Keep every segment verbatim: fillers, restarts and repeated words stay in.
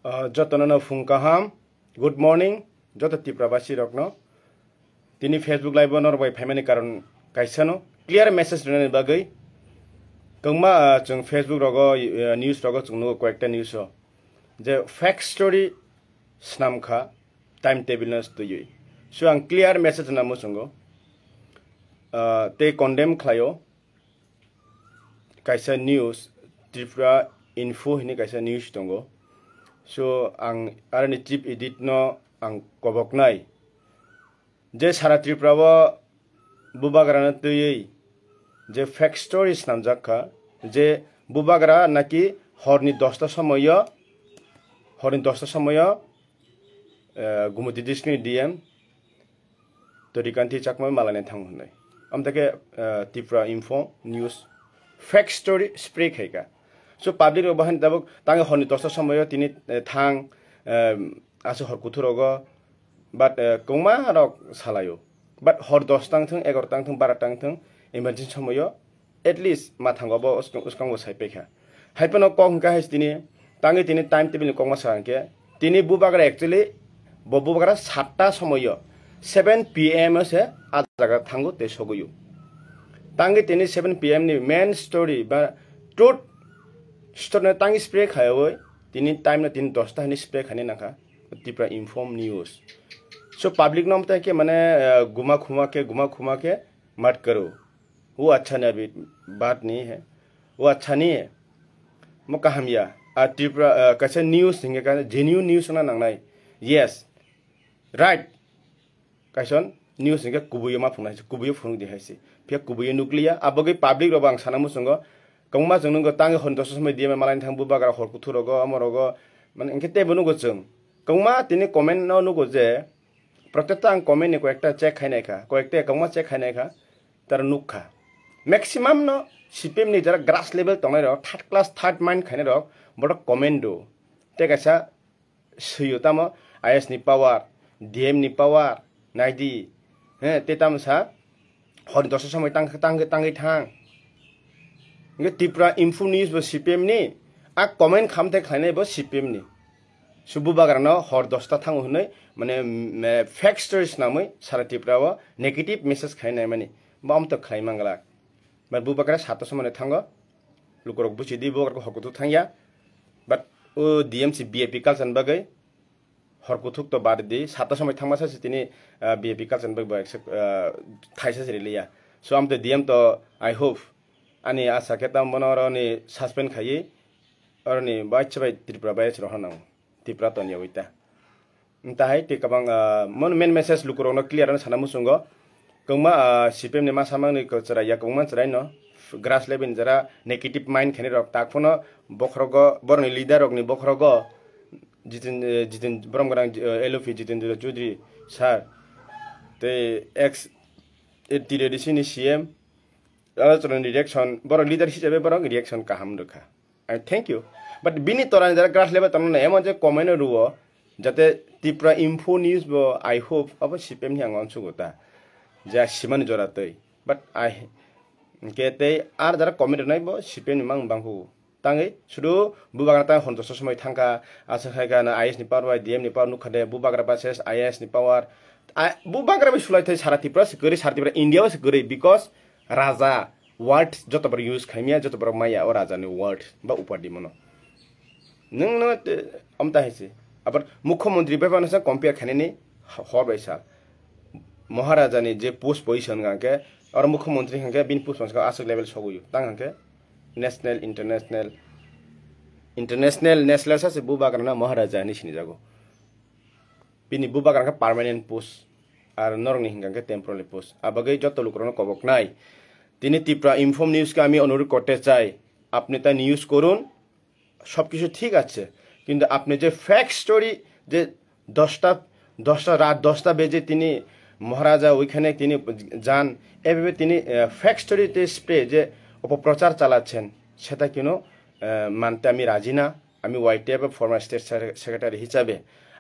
Ah, jotono no phung kaham, good morning, joto Tripura basi rokno. Tini Facebook live o norok bai phaimani karon kaisano clear message rwnani bagwi. Kwbangma, ah, chwng Facebook rogo, ah, news rogo chwng nugo koyekta news o je fake story swnam kha time table no twiwi. So ang clear message rwna muchungo, ah, tei condemn khlaio. Kaisa news, Tripura Info hwnwi kaisa news tongo. So ang aroni chief edit no ang koboknai je sara Tripura o bubagrano twiwi je fake story swnamjak kha je bubagra naki horni dosta somoyo, horni dosta somoyo, eh, Gumoti district ni D M Torikanti Chakma malani thang hwnwi. Amtake, eh, Tripura Info News fake story spread khaika. So public rok bahai tabuk tangi horni dosta somoyo tini, eh, thang, eh, ase hor kuthur rogo, but, eh, kwbangma rok salaio. But hor dos tang thung, egar tang thung, bara tang thung, emergency somoyo at least ma thango bo uskang, uskango sai paikha. Hai phano kok hwnkha hai tini, tangwi tini time table ni kok ma sa hwnkhe, tini bubagra actually bo bubagra satta somoyo seven P M o se a jaga thango tei sogwi o. Tangwi tini seven P M ni main story ba truth story no tangwi spread khaiwi tini time no tini dosta hwnwi spread khainai nangkha Tripura Inform News. So public no amtwi khe mane, eh, guma khuma khe, guma khuma khe mat karo. वो अच्छा नहीं, अभी बात नहीं है, वो अच्छा नहीं है. Mo kaham ya. A Tripura, ah, kaisa news hingke ka genuine news na nangnai. Yes. Right. Kaisa news hingke kubuyo ma phungnai se, kubuyo phunuk di hai se. Phiya kubuyo nukliya. Abogwi public rok ang sana muchungo. Kwbangma chwng nungkha tangi hon dosa somoi D M malai thang bubagra hor kuthur rogo, amo rogo. Mane hingke teibo nugo chwng. Kwbangma tini comment no nugo je, protekta ang comment ni koyekta check khainai kha, koyekta kwbangma check khainai kha, tara nukha. Maximum no C P M ni jara grass level tongnai rok, third class, third mind khainai rok, bodo comment do. Tei kaisa swiyo tamo I S ni power, D M ni power, naidi, he, tei tamo sa, hor dosa somoi tang, tang, tangwi thang. Hingke Tripura Info News bo C P M ni, a comment khamthai khlainai bo C P M ni. So bubagrano hor dosta thango hwnwi, mane, mm, eh, fake story swnamwi sara Tripura o negative message khainai mani. Bo amto khlai manglak. But bubagra satta somoi thango. Lukurok buchidi bubagra hor kuthuk thangya. But o D M si V I P culture ni bagwi hor kuthuk to bad di, satta somoi thangma sa si tini, ah, V I P culture ni bagwi bo accept, ah, thaisa si riliya. So amto D M to, I hope, ani asa khe tamo bono oro ni suspend khaiwi, oro ni bai chibai Tripura bai chwrok hanang. Tripura toniya ui ta. Wng ta hai tei kwbang, ah, mon main message lukurokno clear ano sana muchungo. Kwbangma, ah, C P M ni masa mangni kwchwrai ya kwbangma chwrai no grass level ni jara negative mind khainai rok tak phano bokhorogo borokni leader rokni bokhorogo Jiten, eh, Jiten borom gwnang, eh, L O P Jitendra Chaudhary sir tei ex T D D C ni C M aro chwrwngni reaction borok leader hisabe borok reaction kaham rwkha. I thank you. But bini torani jara grass level tongmani emon je comment rwo, jate Tripura Info News bo, I hope, abo C P M ni ang uansukgo ta. Je simani jora twi. But I, hingke tei ar jara comment rwnai bo C P M ni mang bangkhu. Tangwi sudu bubagra ta hon dosa somoi thangkha, asa khaikha na I S ni power bai D M ni power nukha de, bubagra ba ses I S ni power. A, bubagra bai sulai thai sara Tripura se kwrwi, sara Tripura India o se kwrwi, because raja word joto borok use khaimya, joto borok maya o raja ni word ba upadimono. Nwng no te, amta hai se. Abar mukhyamantri bai bana sa compare khainani hor bai sal. Maharaja ni je post position hwnkhe, oro mukhyamantri hwnkhe bini post position aswk level sogwi o. Tang hwnkhe national, international, international, national sa se bubagra no Maharaja hinwi sinijago. Bini bubagra khe permanent post, ar norokni hingka khe temporary post. Abagwi joto lukurokno koboknai. Tini Tripura Inform News ke ami onurudh korte chai, apni ta news korun, সবকিছু ঠিক আছে, কিন্তু আপনি যে fake story যে দশটা, দশটা রাত দশটা বেজে তিনি মহারাজা ওইখানে তিনি যান, এভাবে তিনি, আহ, ফেক স্টোরিতে স্প্রে যে অপপ্রচার চালাচ্ছেন, সেটা কিন্তু, আহ, মানতে আমি রাজি না। আমি ওয়াইটিএফ এর ফর্মার স্টেট সেক্রেটারি হিসাবে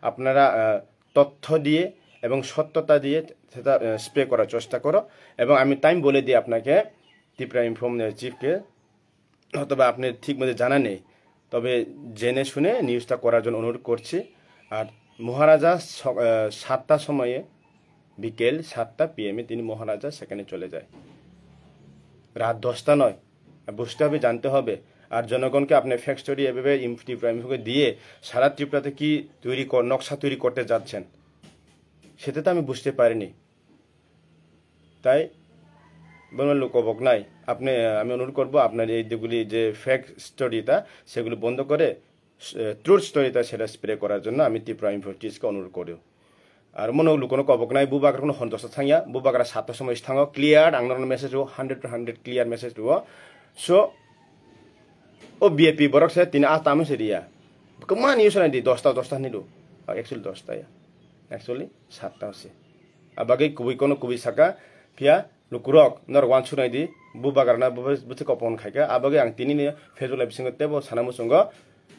আপনারা, আহ, তথ্য দিয়ে এবং সত্যতা দিয়ে সেটা, আহ, স্প্রে করার চেষ্টা করো। এবং আমি টাইম বলে দিই আপনাকে, ত্রিপুরা ইনফর্ম চিফকে, হয়তো বা আপনি ঠিক মতো জানা নেই। তবে জেনে শুনে নিউজটা করার জন্য অনুরোধ করছি। আর মহারাজা স-, আহ, সাতটা সময়ে, বিকেল সাতটা পিএম এ তিনি মহারাজা সেখানে চলে যায়। রাত দশটা নয়, বুঝতে হবে, জানতে হবে। আর জনগণকে আপনি ফ্যাক্ট স্টোরি এভাবে ইম-, ত্রিপুরা ইনফোকে দিয়ে সারা ত্রিপুরাতে কি তৈরি কর-, নকশা তৈরি করতে যাচ্ছেন, সেটা তো আমি বুঝতে পারিনি। তাই বলবেন লোক অবক নাই। আপনি, আহ, আমি অনুরোধ করবো আপনার এই যেগুলি যে ফ্যাক্ট স্টোরিটা, সেগুলি বন্ধ করে ট্রুথ স্টোরিটা সেটা স্প্রে করার জন্য আমি ত্রিপুরা ইনফোটিসকে অনুরোধ করি। আর মনে হলো কোনো কবক নাই, বুবাগ্রা কোনো হন্তসা থাইয়া, বুবাগ্রা সাতটার সময় থাঙো, ক্লিয়ার, আং নরম মেসেজ রো, hundred two hundred clear message রো। সো, ও বিএপি বরক সে তিন আ তামে সে রিয়া। কমান ইউস নাই দি, দশটা, দশটা নিলো। অ্যাকচুয়ালি দশটা ইয়া। অ্যাকচুয়ালি সাতটা হচ্ছে। আবাগে কুবি কোনো কুবি সাকা, ফিয়া, lukurok, norok uansuk nai di, bubagrana bubagrana bwswk kopon khai kha, abo bagwi ang tini ni Facebook live bisingo teibo sana muchungo,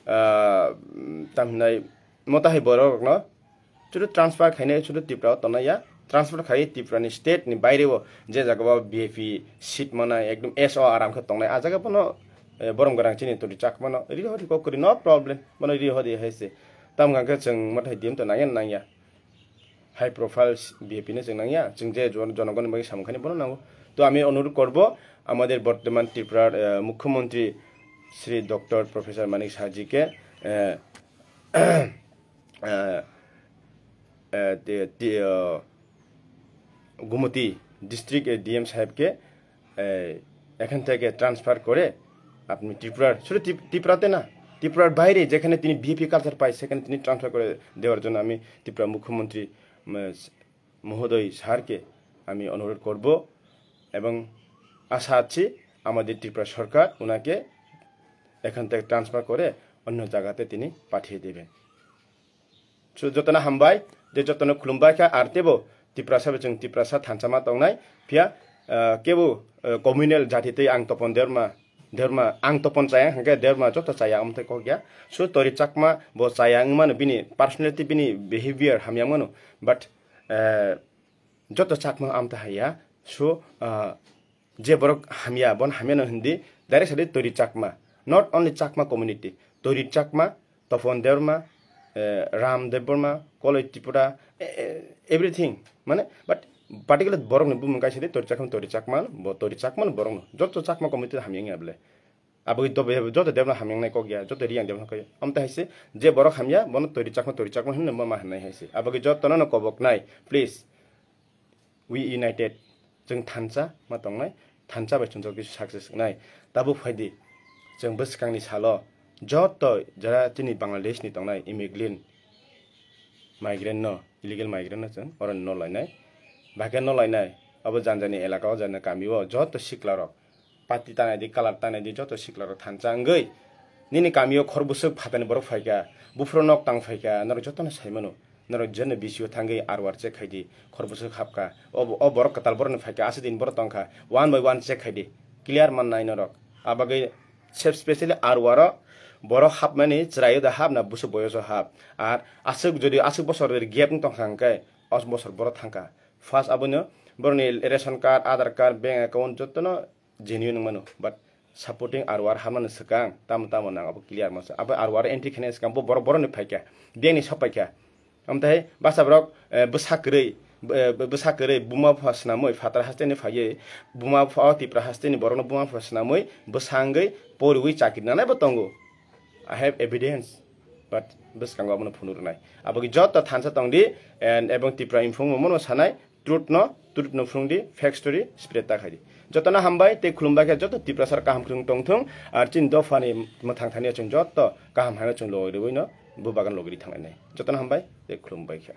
ah, tam hinai mota hai borok rokno sudu transfer khainai sudu Tripura o tongnai ya, transfer khai Tripura ni state ni baire o je jaga o B J P seat manai ekdom S O aram khe tongnai, a jaga bono, eh, borom gwnang chini twi chak mano, ri hodi kok kwrwi no problem, bono ri hodi hai se. Tam hwnkha khe chwng mota hai D M to nangya nangya. High profile B J P no chwng nangya, chwng je jon-, jonogonni bagwi samung khainai bono nango. To ami onurudh korbo, amader bortoman Tripurar, eh, mukhyamantri Shri Doctor Professor Manik Saha ji ke, eh, eh, eh, ti-, ti-, eh, Gumoti district, eh, D M saheb ke, eh, এখান থেকে ট্রান্সফার করে আপনি ত্রিপুরার, শুধু ত্রিপ-, ত্রিপুরাতে না, ত্রিপুরার বাইরে যেখানে তিনি বিজেপি কালচার পায় সেখানে তিনি ট্রান্সফার করে দেওয়ার জন্য আমি ত্রিপুরা মুখ্যমন্ত্রী, উম, মহোদয় স্যারকে আমি অনুরোধ করব এবং আশা আছি আমাদের ত্রিপুরা সরকার ওনাকে এখান থেকে ট্রান্সফার করে অন্য জায়গাতে তিনি পাঠিয়ে দেবেন। So, jotono hambai, je jotono khulumbai kha, ar teibo Tiprasa bai chwng Tiprasa thansa ma tongnai, phiya, ah, kebo, ah, communal jati tei ang Topon Debbarma, Debbarma, ang Topon chaya hwnkhe Debbarma joto chaya, omo tei kok ya. So, Tori Chakma bo chaya wngmano, bini personality, bini behavior hamya wngmano, but, ah, joto Chakma amta haiya. So, ah, je borok hamya, bono hamya no hindi, direct sadi Tori Chakma. Not only Chakma community, Tori Chakma, Topon Debbarma, eh, Ram Debbarma, Koloi Tripura, eh, eh, everything. Mane, but particular borok ni bumung kaisa di Tori Chakma, Tori Chakma, bo Tori Chakma borok no. Joto Chakma community hamya wngya bole. Abo joto Debbarma hamya nai kok ya, joto Reang Debbarma kok ya. Amta haise, je borok hamya, bono Tori Chakma, Tori Chakma hinwi ma hinai haise. Abo joto no kobok nai, please. We united. Chwng thansa ma tongnai, thansa bai chwng joto kisa success wngnai. Tabuk phaidi, chwng bwskangni salo joto jara chini Bangladesh ni tongnai immigrant, migrant no, illegal migrant no chwng oro no lainai. Bahai khe no lainai, abo jani jani elaka o, jani kami o joto sikla rok. Pati tanai di, colour tanai di, joto sikla rok thansa wngwi. Nini kami o khor bwswk phatani borok phaikha, buphuru nok tang phaikha, norok jotono sai mano. Norok jeno B C O thangwi R O R check khai di, khor bwswk hapkha. O, o borok kwtal borokni phaikha, aswk din borok tongkha, one by one check khai di. Clear mannai norok. Abagwi sep-, specially R O R o borok hapmani chwraio da hap na bwswk boyoso hap. Ar aswk jodi aswk bosor gap wng tongkha hwnkhe, o bosor borok thangkha. First abono borokni ration card, Aadhaar card, bank account jotono genuine wng mano, but supporting R O R hamani swkang tamo tamo nang abo clear masa. Abo R O R entry khainai swkang bo borok borokni phaikha, biyangni sok paikha. Amtahai basa borok, eh, bwsa kwrwi, eh, bwsa kwrwi buma bupha swnamwi phatar hasteni phaiwi, buma bupha o Tripura hasteni borokno buma bupha swnamwi bwsa wngwi poriwi chakri nanai bo tongo. I have evidence, but bwskango abono phunuk rwnai. Abo khe joto thansa tong di, and ebong Tripura Info mo mono sanai, truth no, truth no phunuk di, fake story spread ta khai di. Jotono hambai tei khulumbai khe joto Tiprasa kaham khulum tong thung, ar chini dopha ni mwthang thani chwng joto kaham hai chwng logi rwi no bubagan logi ri thang nai. Jotono hambai tei khulumbai khe.